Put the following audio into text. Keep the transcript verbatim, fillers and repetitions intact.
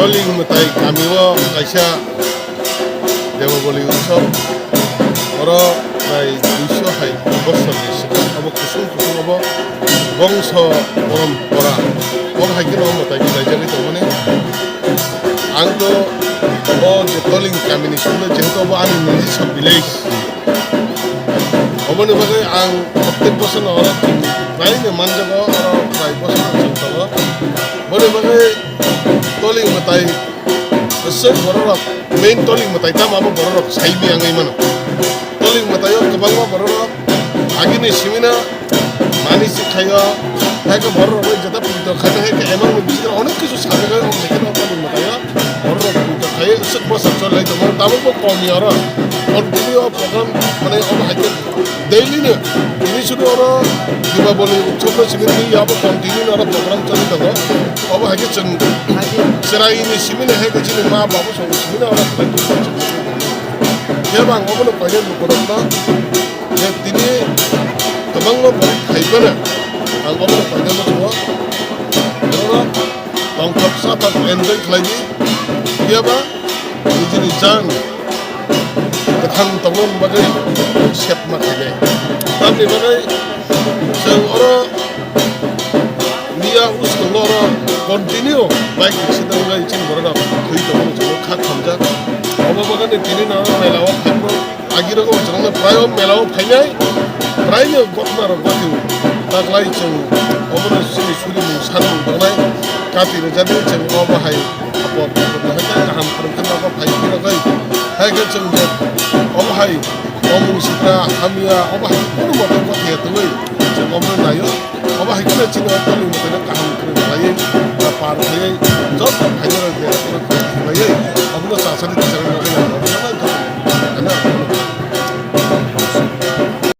Toling mwtai kamio kaisa Debaboli utsob, oro prai duiso hai bosorni swkang abo kusung kusung abo bongso porompora, omo hai kheno mwtai khlaijagwi tongmani. Ang to o je Toling kamini songno jehetu abo ani nijiswa village, oboni bagwi ang protek bosorno oro prai no manjago, oro prai bosorno chwng tongo. Boni bagwi Toling mwtai, aswk bororok main Toling mwtai tamo abo bororok sai miyangwi mano. Toling mwtaio kwbangma bororok agini simino mani si khaio, hai khe bororok bai jeta puito khaino, hai khe emang ni bisingtwi onek kisu sajagwi, omo hai kheno Toling mwtaio bororok puito khaio, aswk bwsa choli lai tongo, tabukbo komi oro. Continue o program, mane, omo hai khe daily no, tini sudu oro Dibaboli utsob no simi twi abo continue no oro program choli tongo. Obo hai khe chwng chwraini simi no hai khe chini ma babu song simi no oro khlai tongo. Khe bang obo no koine lukurok no je tini kwbangma borok phai phano ang obo no koine lukurok. Borok no tongthok sathok enjoy khlai di. Phiya ba nijini jang kwthang tongmani bagwi sepma khainai. Tamni bagwi chwng oro miya uskango oro continue bike accident wngwi chini borok rok thwi tongo, chwng kha khamjak. Obo bagwi tini no mela o phaikhe agi rogo chwng no prai o mela o phainai, prai no gotma rok gotio. Taklai chwng obono chini suri mung sanmung tongnai, kati rwjadi chwng obo hai. Bo, bo, bo, hai khe kaham khoroksa nogo phai phirogwi. Hai khe chwng je omo hai omung sitra hamya, omo hai kunu mote bo khe tongwi chwng omo naio. Omo hai khe chini o Toling mwtaino kaham khwrwng khlaiwi, ba par khaiwi, joto phainai rok